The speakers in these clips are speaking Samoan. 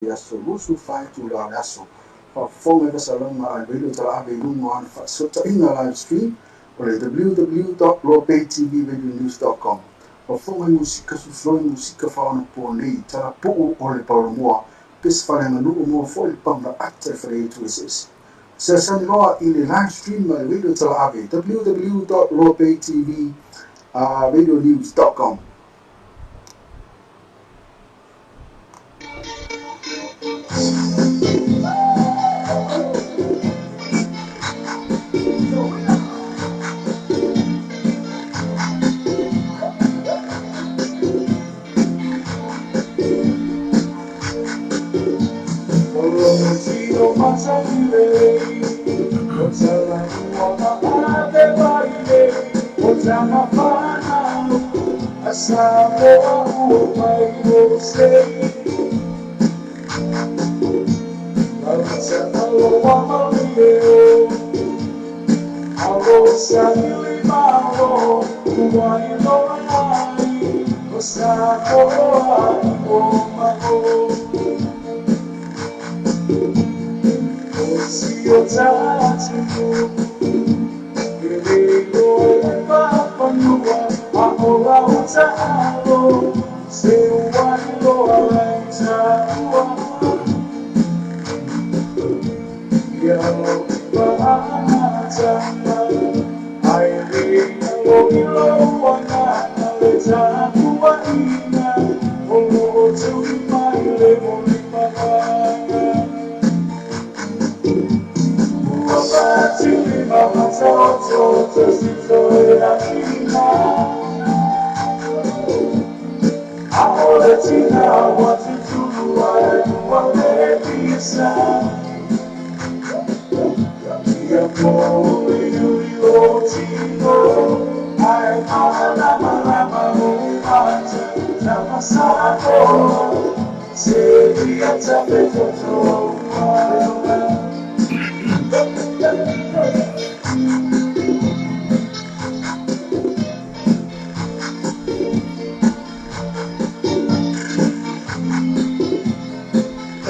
Aso 24 itula o le aso. Faafofoga i faasalaga a le Radio Talaave i luga o ana faafesootaiga live stream o le www.lobaytvradionews.com. Faafofoga i musika susuai musika faaonaponei, talapuu o le paolomoa, pese faaleaganuu moa foi le panga ata i faleaitu eseese. Seasani loa i le live stream a le Radio Talaave www.lobaytvradionews.com.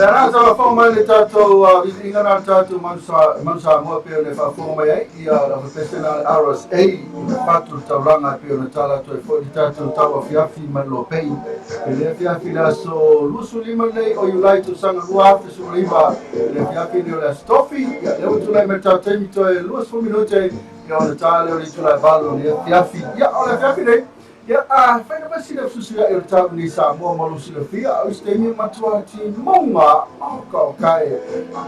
Te rā faafofoga mai le tatou viiviiga na le tatou Manu Samoa e pei ona e faafofoga mai ai ia le aufaiperesena a le RSA i le fatu le taulaga e pei ona tala atu ai foi le tatou tauafiafi mai le Lopei i le afiafi i le aso 25 nei o Iulai tausaga 2019 i le afiafi nei o le aso Tofi. Ia lea ua tulai mai le tatou taimi toe 20 minute ia ona ta lea o le itula e 8 o le afiafi. Ia o le afiafi nei. Ia, a fai lava sina fesuisuiai o le tau nei Samoa ma lou silafia, o isi taimi e matua timuga, oka oka e,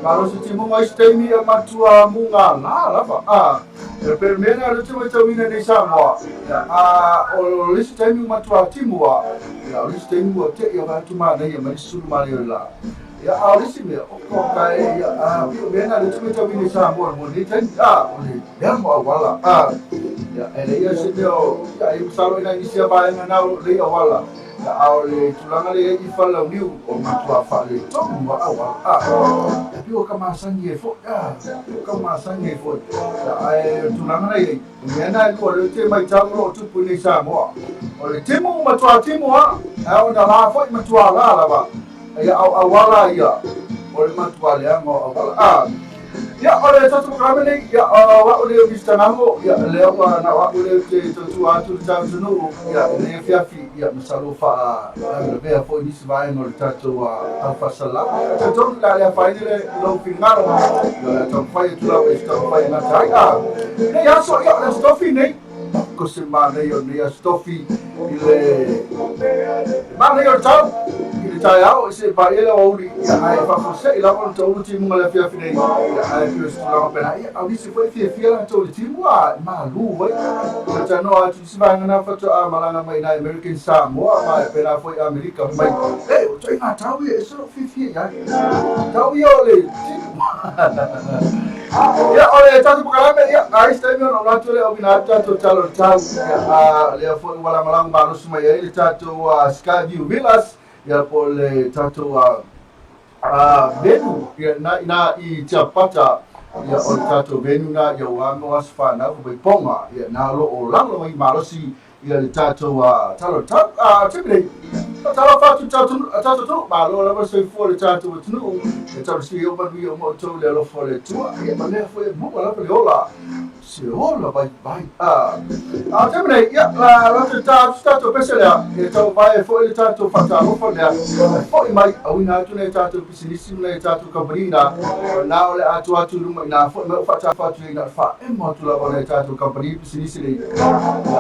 malosi timuga, isi taimi e matua muga la lava, a, e pei o le mea lena o lea ou te matauina nei Samoa, ia, a, o le isi taimi ua matua timua, ia, o le isi taimi ua te i o atu manaia mai le sulu manaia o le la. Ia, a o le isi mea, oka oka e, ia, a, pei o le mea lena o lea ou te matauina i Samoa mo lenei taimi, a, o le mea mo auala, a, ia, e leai lava se mea o, ia, e masalo i nai nisi lava vaega na o lo o lelei auala, ia, a o le tulaga lea e i ai i Falelauniu, o matua faaletonu lava auala, a, e pei ua kamasani ai foi, a, pei ua kamasani ai foi, ia, ae o le tulaga na i ai, o mea na e lua o lea ou te matau o lo o tupu i nei Samoa, o le timu matua timu lava, ae ona la foi matua la lava, Ia au auala ia o le matua leaga o auala. A ia o le tatou polokalame nei ia o a'u lea o Mister Namo ia lea ua na o a'u lea ou te tautua atu i le atunuu ia i lenei afiafi ia masalo faa lavelavea foi nisi vaega o le tatou tau faasalalau. Ia talitonu o le a le afaina le lou finagalo ia o le a taumafai atu lava i se taumafai e gata ai. A nei aso ia o le Aso Tofi nei ko se manaia o lenei Aso Tofi i le manaia o le tau i le taeao i se paia le aoauli ia ae faafuasei lava ona taulu timuga le afiafi nei ia ae pei o se tulaga pena ia au nisi foi fiafia latou i le timu a malu ai o tanoa atu nisi vaega na faatoa malaga mai nai American Samoa ma e pena foi Amerika mai e o ituaiga tau ia e se lou fiafia i ai tau ia o le timu. Ia, o le tatou polokalame, ia, a isi taimi ona ou atu lea o vina atu tatou tala o le tau, ia, a lea foi ua lagolago malosi mai ai le tatou Skyview Villas, ia, po o le tatou venue, ia, na, ina i Tiapapata, ia, o le tatou venue na, ia, ua mo aso fanau, fai mai Poga, ia, na o lo o lagolagoina malosi. Ia le tatou tala o le tau. A taimi nei, talofa atu i tatou atunuu, malo lava le soifua o le tatou atunuu, e talosia ai manuia uma outou i le alofa o le Atua. Ia ma lea foi e maua lava le ola, se ola vaivai. A o le taimi nei, ia, la latou ta atu se tatou pese lea, e tauvae ai foi le tatou faatalofa lea, e foi mai, auina atu nai a tatou pisinisi ma nai a tatou kamupani na, na o le a tuu atu i luma i ina foi mai o faatalofa atu ai na o le faaemo atu lava o nai a tatou kamupani pisinisi nei, ia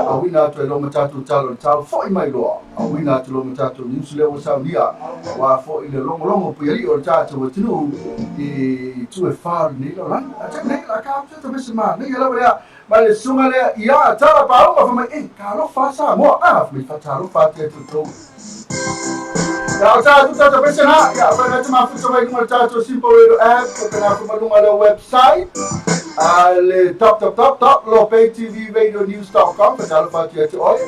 auina atu ai loa ma tatou tala o le tau, foi mai loa, auina atu loa ma tatou news lea ua saunia, aua foi le logologo puialii o le tatou atunuu i itu e fa o lenei lalolagi. A taimi nei, la ka atu mese manaia lava lea, ma le susuga lea ia Tala Pauma, fai mai, e, talofa a Samoa, a, fai mai, faatalofa atu ia te outou. Ia, o tatou tatou pese na, ia, fai mai te mafuta mai luga o le tatou Simple Radio app, faapena foi ma luga o le website, a le www.lopaytvradionews.com, faatalofa atu ia te oe,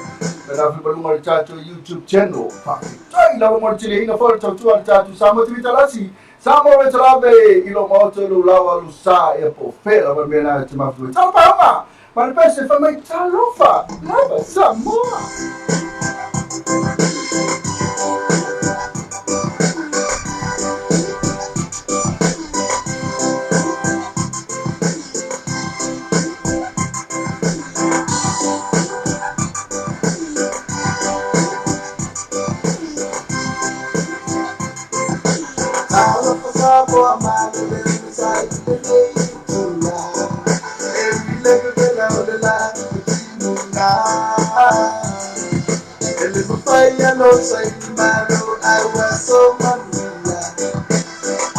faapena foi ma luga o le tatou YouTube channel. Faafetai lava mo le teliaina foi o le tautua a le tatou Samoa TV Talasi, Samoa Vetalave, i lo maota i lou lawa lou sa, ia po o fea lava le mea na e te mafuta mai. Talofa uma! Ma le pese fai mai, Talofa lava Samoa! Talofa Samoa, malele sa i lenei itula. E ui le vevela o le la tino na. E le mawhai alo sa i malo aua so manuia.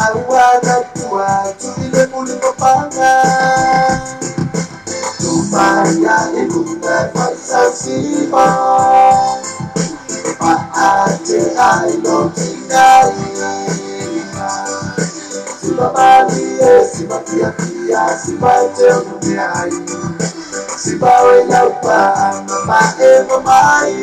Aua na tua tu i le muli papanga. Tumaia i lunga e whai sa sipa. E paate ai lo tinga ima. Sipa mali e sipa pia pia sipa te o ai. Sipa we laupa mama e mamai.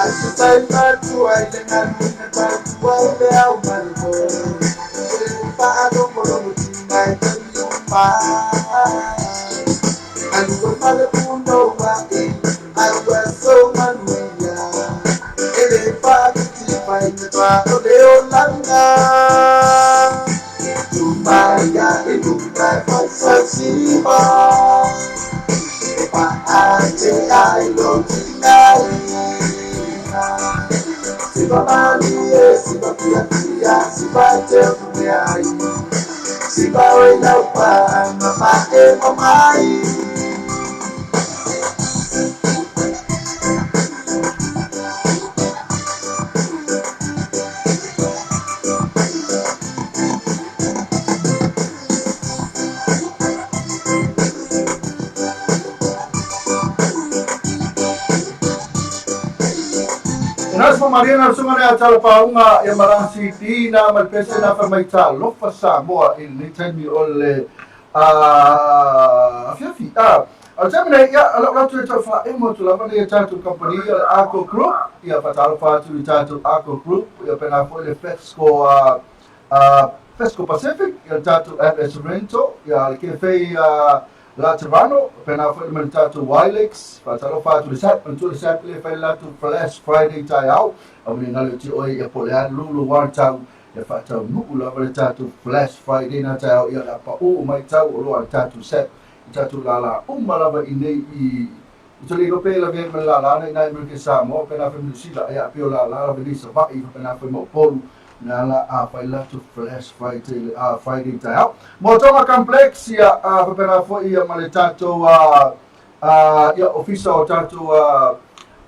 Aso tai matua i le ngalu na tautua i le au malo. E whaalongolongo tinga e tani uma. Alu e male puno wa e aua so manuia. E le whakiti pai me toa o le olanga. Tumaia i lunga e whai sa sipa. E paate ai lo tinga ima. Sipa mali e sipa pia pia sipa te o ai. Sipa we laupa mama e mamai. Ina so Maria na susuga lea Tala Pauma ia Malasi Tina ma le pese na fai mai talofa Samoa i lenei taimi o le afiafi. O le taimi nei, ia, o lau atu e tau faaemo atu lava nei tatou kamupani o le Arco Group, ia faatalofa atu i tatou Arco Group, ia faapena foi le Fesco Fesco Pacific, ia le tatou FS Rental, ia le Kefe Laterano, faapena foi ma le tatou Wilex, faatalofa atu le SAP, manatua le SAP le fai le latou Flash Friday taeao, aua ne i galo ia te oe ia po o le a lulu ua tau, ia faataunuu lava le tatou Flash Friday na taeao, ia o le a paū mai tau o loa le tatou SAP, i tatou lālā uma lava i nei i i te le iloa pe lavea ai ma le lālā na i nā Amerika i Samoa, faapena foi ma Niu Sila, ia pei o lālā lava nei i Savaii, faapena foi ma Upolu, Na la a fai latou Flash Friday, Friday taeao. Mo Tonga Complex, ia, faapena foi ia ma le tatou ia, ofisa o tatou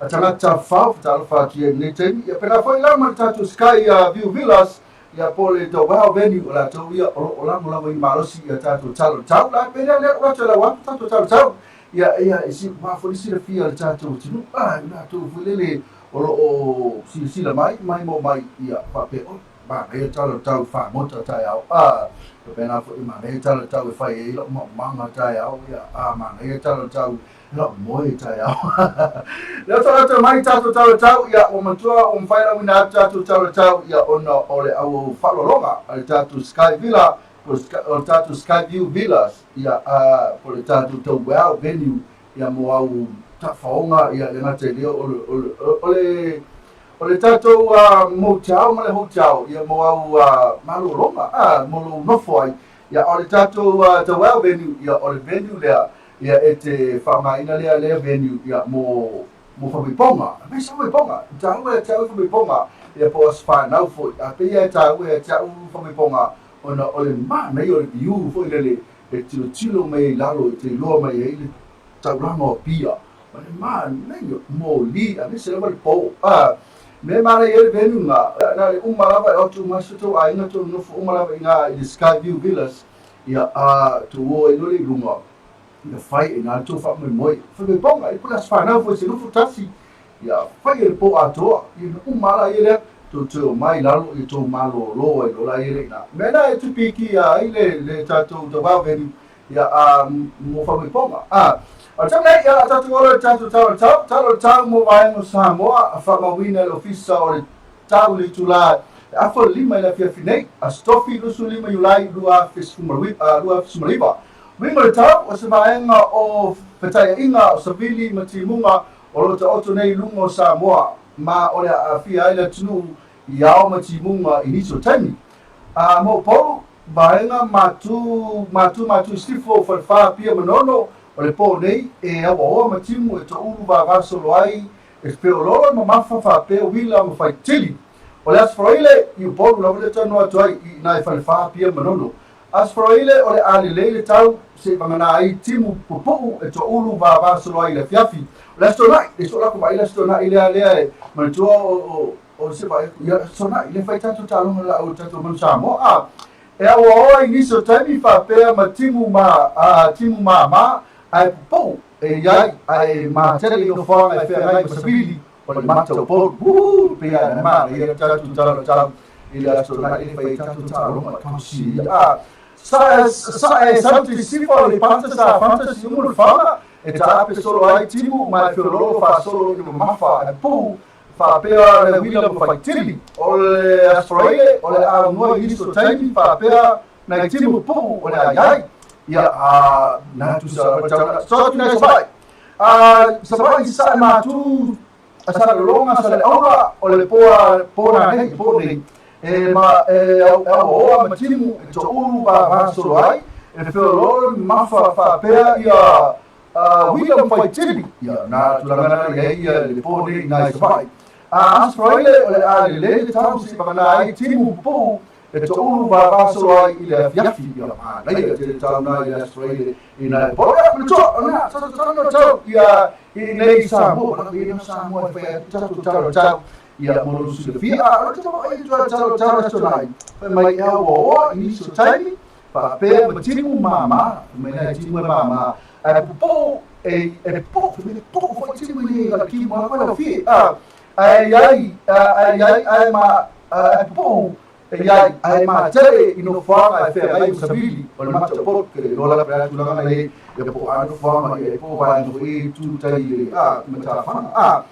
tagata tafafao, fatalofa atu ia i lenei taimi. Ia, faapena foi la ma le tatou Sky View Villas, ia po o le The Wow Venue, o latou ia o lo o lagolagoina malosi ia tatou tala o le tau. La, pe lea lea o latou e lau atu tatou tala o le tau. Ia, ia, e si, ua foi le silafia o le tatou atunuu. Ah, i latou foi lele o lo o silasila mai, maimoa mai, ia, faapea, oi, Manaia tala o le tau i fagota taeao, a, faapena foi manaia tala o le tau e fai ai lau maumaga taeao, ia, a, manaia tala o le tau i lau moe taeao. Lea ua tatou mai tatou tala o le tau, ia, ua matua ua mafai ona auina atu tatou tala o le tau, ia, ona o le auau faaaloaloga a le tatou Sky Villa, po o le tatou Sky View Villas, ia, a, po o le tatou Tauao Venue, ia, mo au tafaoga, ia, le gata i lea o le, o le, o le O le tatou motel ma le hotel ia mo au malologa a mo lou nofo ai ia o le tatou Tawau venue ia o le venue lea ia e te faaaogaina lea lea venue ia mo mo faamaipauga aemaise faamaipauga e taua ia te au faamaipauga ia po o aso fanau foi a pei e taua ia te au faamaipauga ona o le manaia o le view foi lele e tilotilo mai ai i lalo e te iloa mai ai le taulaga o Apia Ma le manaia, moli, aemaise lava le po. A mea e manaia ai le venue na, na o le uma lava e o atu uma ai si o tou aiga tou nofo uma lava i ina i le Sky View Villas, ia, a tou o ai loa lea i luga, ia fai i ina le tou faamoemoe. Fai mai poga, e pule aso fanau foi se nofo tasi, ia fai e le po atoa, ia na uma lava ia lea, tou toe omai i lalo, ia tou malolo ai loa la ia lea i ina. Mea na e tupi iki ai le, le tatou Tawau venue, Ia, a, mo faamaipauga. A, o le taimi nei, ia, a tatou ola i le tatou tala o le tau, tala o le tau mo vaega o Samoa, a faamauina e le Ofisa o le Tau i le itula e afa le lima i le afiafi nei, Aso Tofi 25 Iulai 2019. Uiga o le tau, o se vaega o fetaiaiga o savili ma timuga o lo o taoto nei i luga o Samoa, ma o le a aafia ai le atunuu i ao ma timuga i nisi o taimi. A, mo Upolu, Vaega Matu, Matu Matu i Sisifo, Falefa, Apia, Manono, o le pō nei, e auaoa ma timu e toʻulu vavasolo ai e feoloolo le mamafa faapea uila ma faitili. O le Aso Faraile, i Upolu lava lea talanoa atu ai, i ina i Falefa, Apia, Manono. Aso Faraile, o le a lelei le tau, se i vagana ai timu pupuu e toʻulu vavasolo ai i le afiafi. O le Aso Toonai, le so lako vaai le Aso Toonai lea lea e manatua o, o, O se vaai atu, ia sonai, le fai tatou taaloga la o tatou manu Samoa. A, e auaoa i nisi o taimi faapea ma timu ma, a, timu māmā, ae pupou e i ai, ae matele i nofoaga e feagai ma savili o le mata o Upolu. Woohoo! Pei a na manaia tatou tala tau i le aso tonai le fai tatou taaloga e kausi ia. A, sa, sa e sau te sifa o le panta sa fantasy umu le faga, e taape solo ai timu ma e feololo faasolo i le mamafa ae pupou Faapea le uila ma faitili, o le Aso Faraile, o le aunoa i nisi o taimi, faapea nai timu pupuu o le a iai. Ia, a, na tusa lava le tau, so atu nai Savaii. A, Savaii i Sasae Matu, a Salelologa, Saleaula, o le po, po na nei, po nei, e ma, e au, e auaoa ma timu, e toulu vavasolo ai, e feoloolo le mamafa faapea ia, William Faitili, ia, na tulaga na i ai ia le po nei i nai Savaii. A Aso Faraile o le a lelei le tau se i vagana ai timu pupuu e toulu vavasolo ai i le afiafi. Ia, manaia tele tau na i le Aso Faraile i nai po. Ia, manatua, o na, sa tau na tau ia i nei Samoa, mana i na Samoa e whai atu tatou tau tau ia mo lo silafia. A, o le tau ai tau tau tau aso nai. Whai mai e au oa i nisi o taimi, Faapea ma timu māmā, fai mai nai timu e māmā, ae pupuu, e, e pupuu, fai mai pupuu foi timu i nei ka timu a koe lau fie, a, ae iai, ae iai, ae ma, ae pupuu, e iai, ae matele i nofoaga e feagai ma savili o le mata o Upolu, ke le iloa lava le tulaga na iai, ia po o a nofoaga ia e po vaega foi i tu tai i le, a, matafaga, a.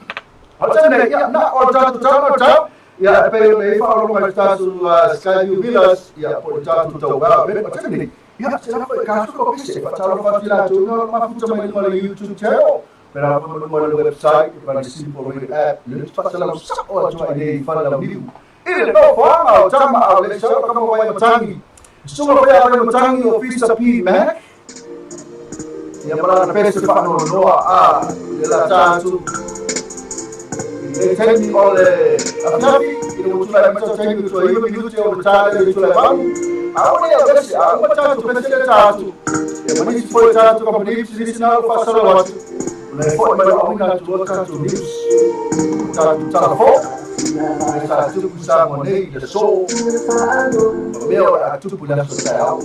O le taimi nei, ia, na, o le tatou tala o le tau, Ia, e pei ona i ai faaologa i le tatou Sky View Villas, ia, po o le tatou Tauva'a Event, o le taimi nei, ia, se lafo e ka suka o pese, e faatalofa atu i latou ina o lo mafuta mai luga o le YouTube channel, pēlā foi ma luga o le website, e pale Simple Radio App, le faasalau sa'o atu ai nei i Falelauniu, i le nofoaga o Tama a o le Sau Kama Waimatangi, Susuga foi a Waimatangi Ofisa P. Mac, ia ma lana pese faanoanoa a le lata atu i le taimi o le afiafi ina ua tulai mai sau taimi ua tuaiva minute o le ta lea i le tulai valu aʻole ia pese a uma tatou pese lea ta atu ia ma nisi foi tatou kamupani pisinisi na o faasalau atu ona e fo'i mai o auina atu loa tatou news tatou tala fou le sa tupu i Samoa nei i le aso ma mea o le a tupu i le aso taeao.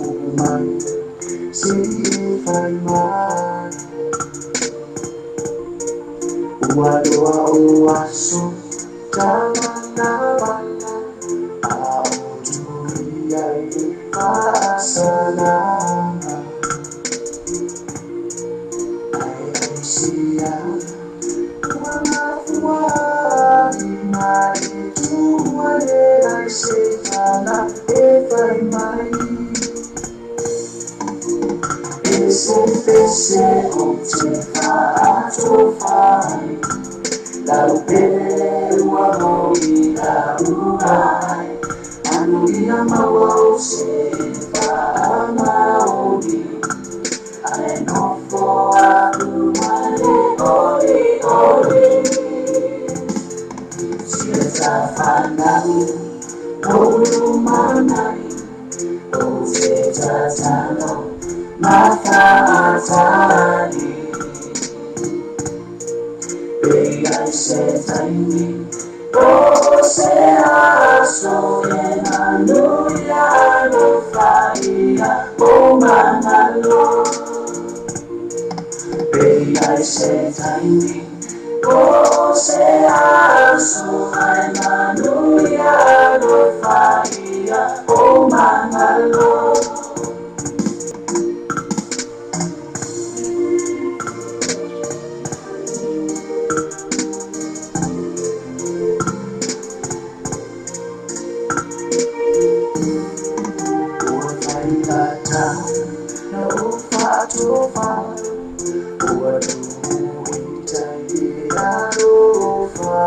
Faasalaga ae aisia ua mafua ai ma le tuua leai se tala e fai mai. E se pese ou te faatofa ai, lau pele ua moi lau ai, manuia maua o se faamaoni, ae nofo au ma le olioli. Sia tafanau, lou lumanai, o te tatalo ma faatali. Pe i ai se taimi po se aso e manuia alofaia o magalo. Pe i ai se taimi po se aso ae manuia alofaia o magalo. Ua faigata na ou faatofa, ua tumu i tai le alofa.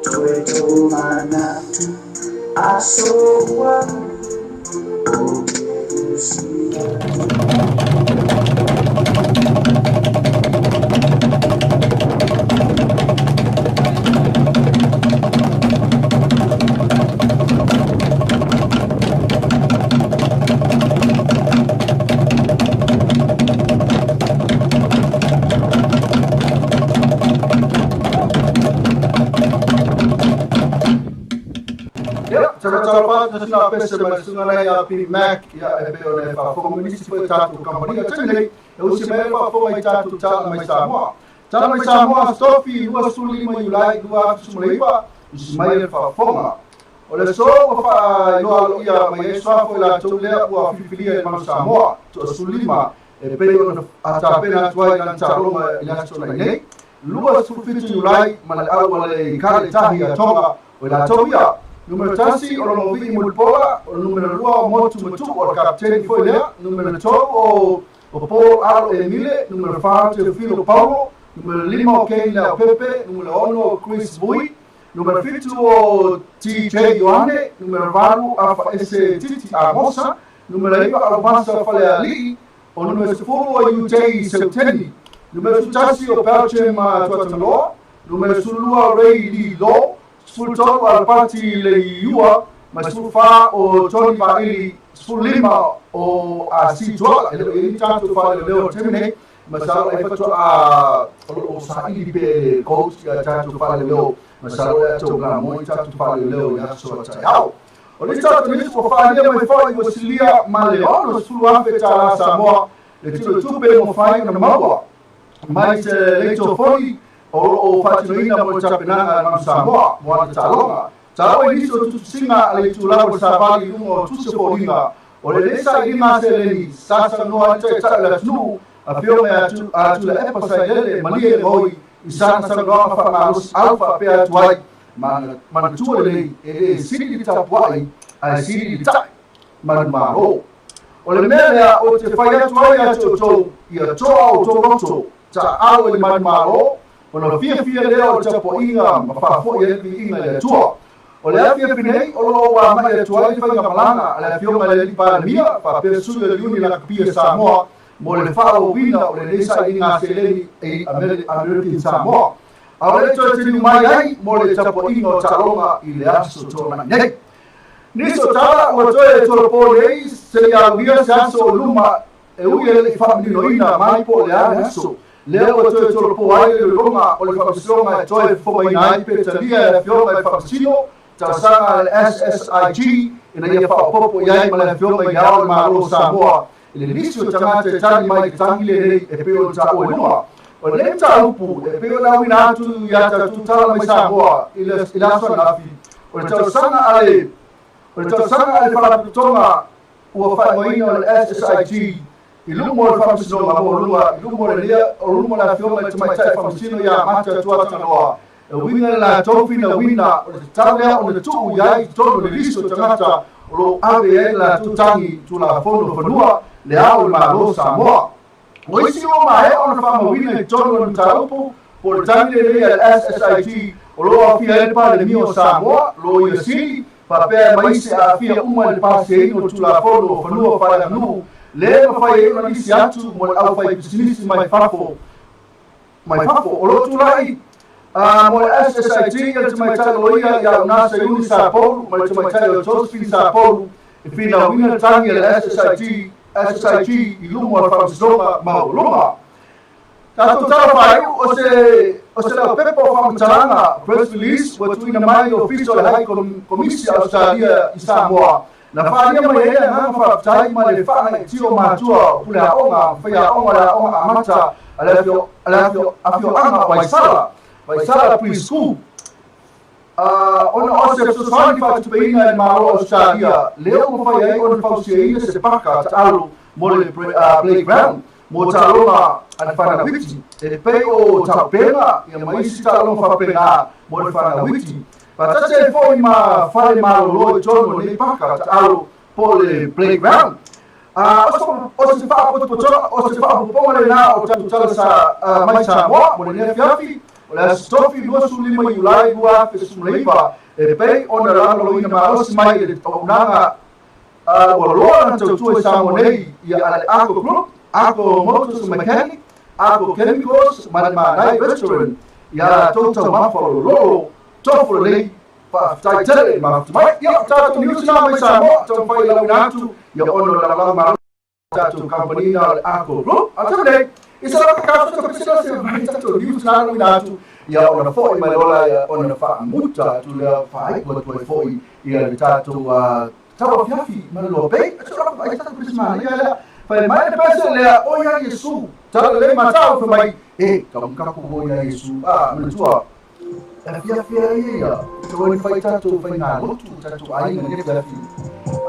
Toe tomanatu aso ua alu, ou te usi atu. Ia, te matalo pāta sina pese mai sunga nei a P. Mac, ia e pei ona e faafofoga mai nisi foi o tatou kamupani. O le taimi nei, e usi mai ai le faafofoga i tatou Tala Mai Samoa. Tala Mai Samoa, Aso Tofi, 25 Iulai 2019, usi mai le faafofoga. O le aso ua faailoa aloaia mai ai suafa o i latou lea ua filifilia i le Manu Samoa, toasefululima e pei ona tapena atu ai lana taaloga i le aso Toonai nei, 27 Iulai ma le auala i Kaletahi a Tonga, o i latou ia. Numera 1 o Logovi'i Mulipola, o le numera 2 o Motu Matu'u o le kapeteni foi lea, numera 3 o Paul Alo Emile, numera 4 Teofilo Paulo, numera 5 o Kane Leaupepe, numera 6 o Chris Vui, numera 7 o TJ Ioane, numera 8 Afaese Titi Amosa, numera 9 Alomasa Faleali'i, o numera 10 o UJ Seuteni, numera 11 o Belgium Tuatagaloa, numera 12 Ray Lee Law, 13 Alapati Leiua, ma 14 o Tony Vaili, 15 o Asi Tuala. E le o i ai ni tatou faaleoleo i le taimi nei, masalo ai faatoa o lo o saili pea e le coach ia tatou faaleoleo, masalo o le a tou gamo i tatou faaleoleo i aso a taeao. O le isi tatou nisi ua faaalia mai foi ua silia ma le $60,000 Samoa le tino tupe ua mafai ona maua mai se leito foi o lo o faatinoina mo le tapenaga a le Manu Samoa mo ana taaloga. Taua i nisi o tusitusiga a le itula o le savali i luga o tusi o foliga o lenei sailiga seleni sa saunoa ai le Taitai o le atunuu, Afioga ia Tuilaepa Sailele Malie Goi i sana saunoaga faamalosiau faapea atu ai, Manatua lelei e le sili le tapuai ae sili le ta'i manumalo. O le mea lea ou te fai atu ai ia te outou, ia toa outou loto, taaalo i le manumalo, ona fiafia lea o le tapuaiga ma faafoi ai le viiga i le Atua. O le afiafi nei, o lo o agai atu ai le faigamalaga a le Afioga i le Alii Palemia faapea sui o le Iuni Lakapia Samoa mo le faaauauina o lenei sailiga seleni i American Samoa. A o le toe taliu mai ai mo le tapuaiga o taaloga i le aso Toonai nei. Nisi o tala ua toe tolopo nei seia aulia se aso o luma e ui e le i faamaninoina mai po o le a le aso lea ua toe tolopo ai le iloiloga o le faamasinoga e toe fofogaina ai pe talia e le Afioga i Faamasino talosaga a le SSIG ina ia faaopoopo i ai ma le Afioga i Le Ao o le Malo o Samoa i le lisi o tagata e tali mai i le tangi lenei e pei ona taua i luga. O lenei mataupu e pei ona auina atu ia tatou tala mai Samoa i le aso ananafi, o le talosaga a le. O le talosaga a le Faalapotopotoga ua faaigoaina o le SSIG i luma o le Faamasinoga Maualuga i luma o le o luma o le Afioga i le Tamaitai Faamasino ia Mata Tuatagaloa e uiga i le latou finauina o le tatau lea ona tuu i ai i totonu o le lisi o tagata o lo o ave i ai le latou tagi Tulafono o Fanua le Ao o le Malo o Samoa. O isi ua maea ona faamauina i totonu o le mataupu po o le tagi lenei a le SSIG o lo o aofia ai le Palemia o Samoa, Loia Sili, faapea ma isi e aafia uma i le pasiaina o Tulafono o Fanua Faaleaganuu le mafai ai ona lisi atu mo le aufaipisinisi mai fafo mai fafo. O lo o tulai mo le SSIG le tamaitai loia ia Unasa Iuni Sapolu ma le tamaitai o Josephine Sapolu e finauina le tagi a le SSIG, SSIG i luma o le Faamasinoga Maualuga. Tatou tala faaiu o se o se laupepa o faamatalaga press release ua tuuina mai i le Ofisa o le High Komisi a Ausetalia i Samoa na faaalia mai ai le agaga faafetai ma le faagaeetia o matua o pule aoga ma faiaoga o le aoga amata a le afioaga o Vaisala, Vaisala Pre-School. Ona o se fesoasoani faatupeina e le Malo o Ausetalia lea ua mafai ai ona fausiaina se paka taalu mo le playground mo taaloga a le fanau iti e pei o taupega ia ma isi taaloga faapena mo le fanau iti. Faatasi ai foi ma fale malolo i totonu o lenei paka taalu po o le playground. O se faapotopotoga lena o tatou tala sa, mai Samoa mo lenei afiafi o le Aso Tofi 25 Iulai 2019 e pei ona lagolagoina malosi mai e le auaunaga ua loa ona tautua i Samoa nei ia a le Ako Group, Ako Motors Mechanic, Ako Chemicals ma le Manai Restaurant i a latou taumafa o lololo tofu lelei. Faafetai tele mafuta mai. Ia, tatou news na mai Samoa, taumafai e lauina atu ia ona o le lagolago malo tatou kamupani na o le Ako Group. A tatou nei, i se lava ka to pesela se mai tatou news na lauina atu ia ona foi mai lola ia ona faamuta atu lea faaiu atu ai foi ia le tatou tau afiafi ma le loa pei. Atu lava ai tatou Krismana ia lea. Fai mai le pese lea, o ia Iesu. Tala lelei matau fai mai, e, kamukaku o ia Iesu. Ah, manatua, E afiafi ai ia, e tau fai tatou faigalotu, tatou aiga i le afiafi.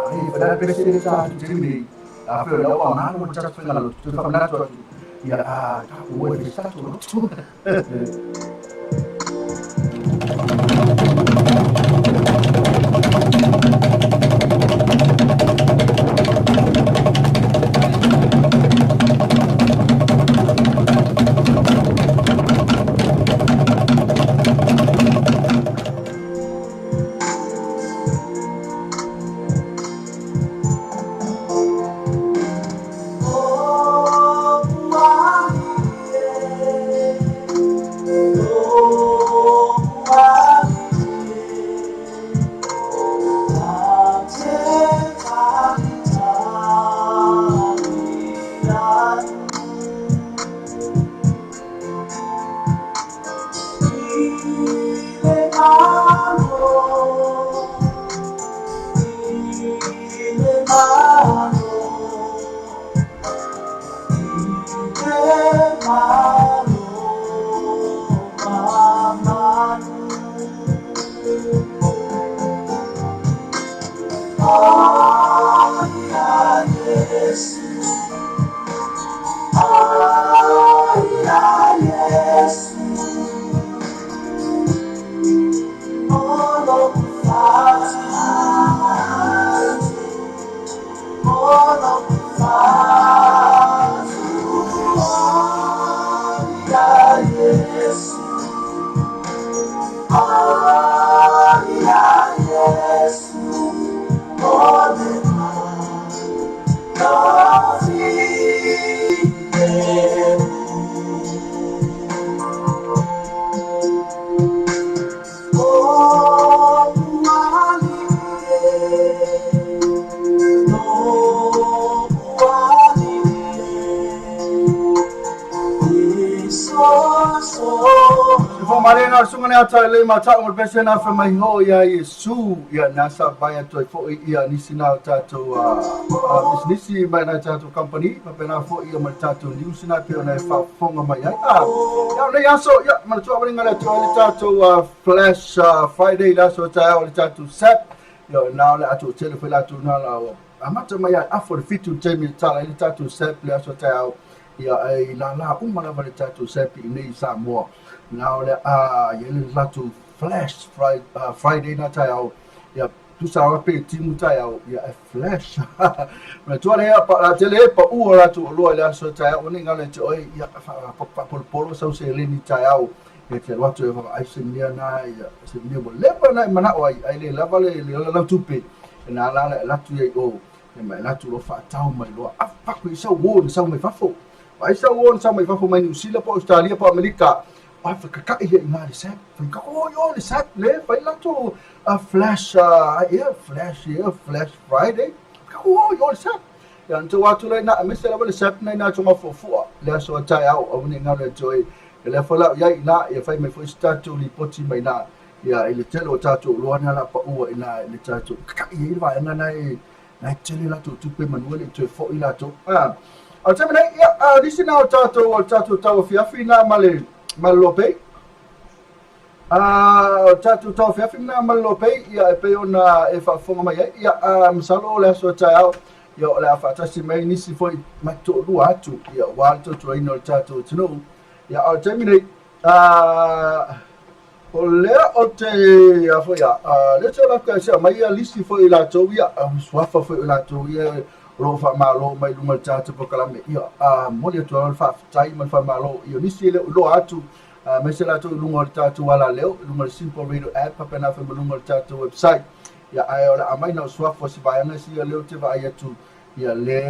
Ai, fa le pese le tatou te nei. A fe la wa ngalo tatou faigalotu, te whamanatu atu. Ia, a, taku ua e tatou lotu. Marena o sunga nei tai le mata o le pese na fa mai ho ia Iesu ia na sa vai atu ai foi ia nisi na o tatou pisinisi mai na tatou company pa pena foi ia ma tatou news na pe ona e faafofoga mai ai. Ia o nei aso ia manatua valinga le atu ai le tatou Flash Friday le aso taeao o le tatou SAP. Ia na o le a toatele foi latou na la ua amata mai ia afa o le 7 i le taimi e tatala ai le tatou SAP i le aso taeao. Ia ae i lala uma lava le tatou SAP i inei i Samoa. Na o le a i ai le latou flash Friday na taeao. Ia tusa lava pe timu taeao, ia e flash. Manatua lea, la tele e pau o latou oloa i le aso taeao, aua ne i galo ia te oe, ia faapolopolo sau seleni taeao. Ia te alu atu e vaavaai se mea na, ia se mea ua leva ona e manao ai, ae le lava le lau tupe, e na ala ala e alu atu ai i o, ia ma e alu atu loa faatau mai loa, avatu i sau uo na sau mai fafo. Vaai sau uo na sau mai fafo mai Niu Sila po o Ausetalia po o Amerika, ai fakakai ia i ina i le SAP. Fai ka oi o le SAP le fai latou flash ia flash ia flash Friday. Ka oi o le SAP. Ia na tou atu la ina aemaise lava le SAP na ina Togafuafua le aso a taeao aua ne i galo ia te oe. Ia lea foi la au i ai ina ia fai mai foi se tatou lipoti mai ina ia i le tele o tatou oloa na la paua ina i le tatou kaka'i ai le vaega na e na e tele latou tupe manu e le i toe fo'i latou. A o le taimi nei, ia, a nisi na o tatou o le tatou tauafiafi na ma le ma le Lopei. A o le tatou tauafiafi na ma le Lopei, ia e pei ona e faafofoga mai ai, ia a masalo o le aso a taeao, ia o le a faatasi mai nisi foi mai toalua atu, ia aua le tautuaina o le tatou atunuu. Ia a o le taimi nei, a O lea ou te, a foi a, lea ou te ola atu e aumai ia lisi foi i latou ia, suafa foi o latou ia o lo o faamalo mai i luga o le tatou polokalame. Ia, a momoli atu lava le faafetai ma le faamalo i nisi e le o iloa atu, aemaise latou i luga o le tatou alaleo, i luga o le Simple Radio App, faapena foi ma luga o le tatou website. Ia, ae o le a aumai na o suafa o se vaega sia lea ou te vaai atu, ia le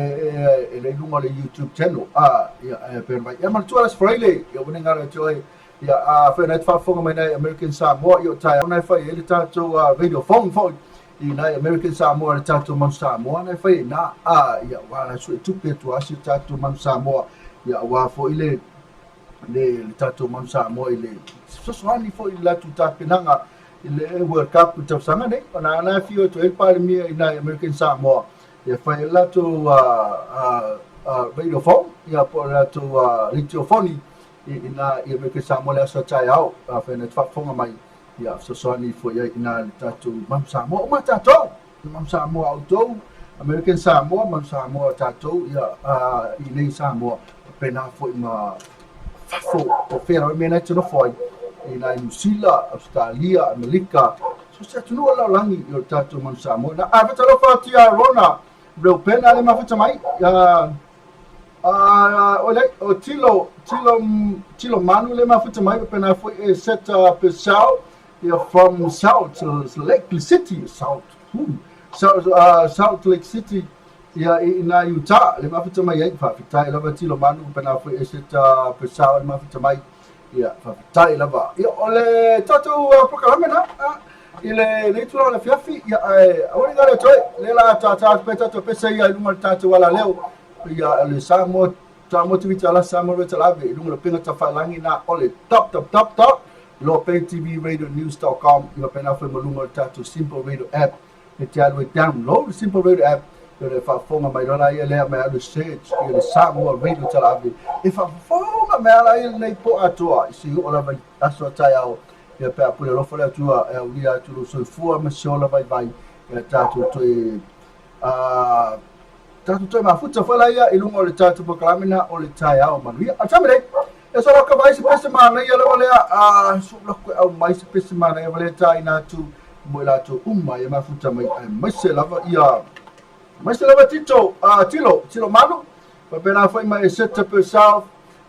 e le i luga o le YouTube channel. A, ia, ae pei ona vaai. Ia, manatua le Aso Faraile, ia ua ne i galo ia te oe. Ia, a fai na te faafofoga mai nai American Samoa, ia o taeao na e fai ai le tatou radio phone foi i nai American Samoa le tatou Manu Samoa na e fai ai na, a, ia, aua la sue tupe atu a si o tatou Manu Samoa, ia aua foi le, le, le tatou Manu Samoa i le fesoasoani foi i le latou tapenaga i le World Cup i le tausaga nei. Ona na e afio atu ai le Palemia i nai American Samoa, ia fai ai le latou radio phone, ia po o le latou ritiofoni ina ia Amerika Samoa le aso a taeao, afai na te faafofoga mai, ia fesoasoani ifo i ai ina le tatou Manu Samoa uma tatou, le Manu Samoa a outou, American Samoa, Manu Samoa a tatou, ia i nei Samoa, faapena foi ma fafo o fea lava mea na e te nofo ai, ina i Niu Sila, Ausetalia, Amerika, so se atunuu o le lalolagi i o le tatou Manu Samoa. Na, a faatalofa atu ia Rona Reupena le mafuta mai, ia O le, o Tilo, Tilo, Tilo Manu le mafuta mai, pena foi e Seta Pesau, ia from Salt Lake City, Salt, Salt, Salt Lake City, ia i ina Utah, le mafuta mai ai, faafetai lava Tilo Manu, pena foi e Seta Pesau le mafuta mai, ia faafetai lava. Ia o le tatou polokalame na, i le le itula o le afiafi, ia ae aua ne i galo ia te oe, lea la tātā atu pea tatou pese ia i luga o le tatou alaleo, ia le Samoa, Samoa TV Tala, Samoa Radio Talave, i luga o le upega tafailangi na o le www lopaytvradionews.com, ia faapena foi ma luga o le tatou Simple Radio App. E te alu e download le Simple Radio App, ia le faafofoga mai loa laia lea mai alu e search ia le Samoa Radio Talave, e faafofoga mai lava laia lenei po atoa i se oo lava i aso a taeao, ia pe a pule alofa le Atua e aulia atu lou soifua ma se ola vaivai, ia tatou toe tatou toe mafuta foi laia i luga o le tatou polokalame na o le taeao manuia. A taimi nei, e sola ka vai se pese manaia lava lea, a su lako e au mai se pese manaia lava lea taina atu mo i latou uma ia mafuta mai aemaise lava ia aemaise lava Tito, Tilo, Tilo Manu, faapena foi ma Eseta Purcell,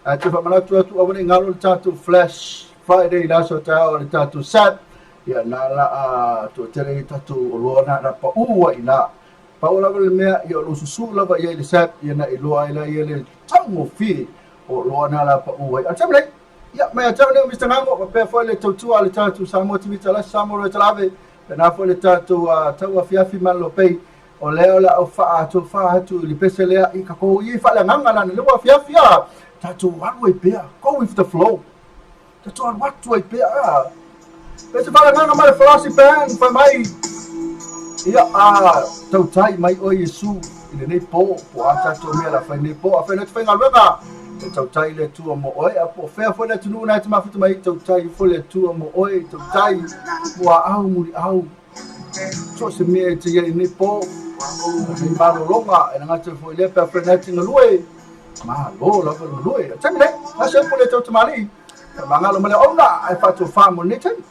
ae te faamanatu atu aua ne i galo le tatou Flash Friday i le aso taeao o le tatou Sat, ia na la a toatele i tatou oloa na na pau ai ina. Pau lava le mea, ia o lou susuu lava i ai le Sat, ia na iloa ai la ia le taugofie o oloa na la pau ai. A o le taimi nei, ia mai ia te au nei o Mister Gago, faapea foi le tautua a le tatou Samoa TV Talasi, Samoa Royal Talave, faapena foi le tatou tauafiafi ma le Lopei, o lea o le a ou faatofa atu i le pese lea i tatou i faaleagaga lana le ua afiafi a tatou alu ai pea, go with the flow, tatou alu atu ai pea a. Pese faaleagaga ma le Falasi Band fai mai, ia a tautai mai oe Iesu i lenei po, po a tatou mea la fai nei po, a fai nei te faigaluega, e tautai le Atua mo oe, a po o fea foi le atunuu na e te mafuta mai, tautai ifo le Atua mo oe, tautai mo a au muliau. So o se mea e te iai i lenei po, lenei malologa, e le gata foi i lea pe afai na e te galue, malo lava le galue. O le taimi nei, na se upu le tau tamalii, faamagalo mai le auauna ae faatofa mo lenei taimi.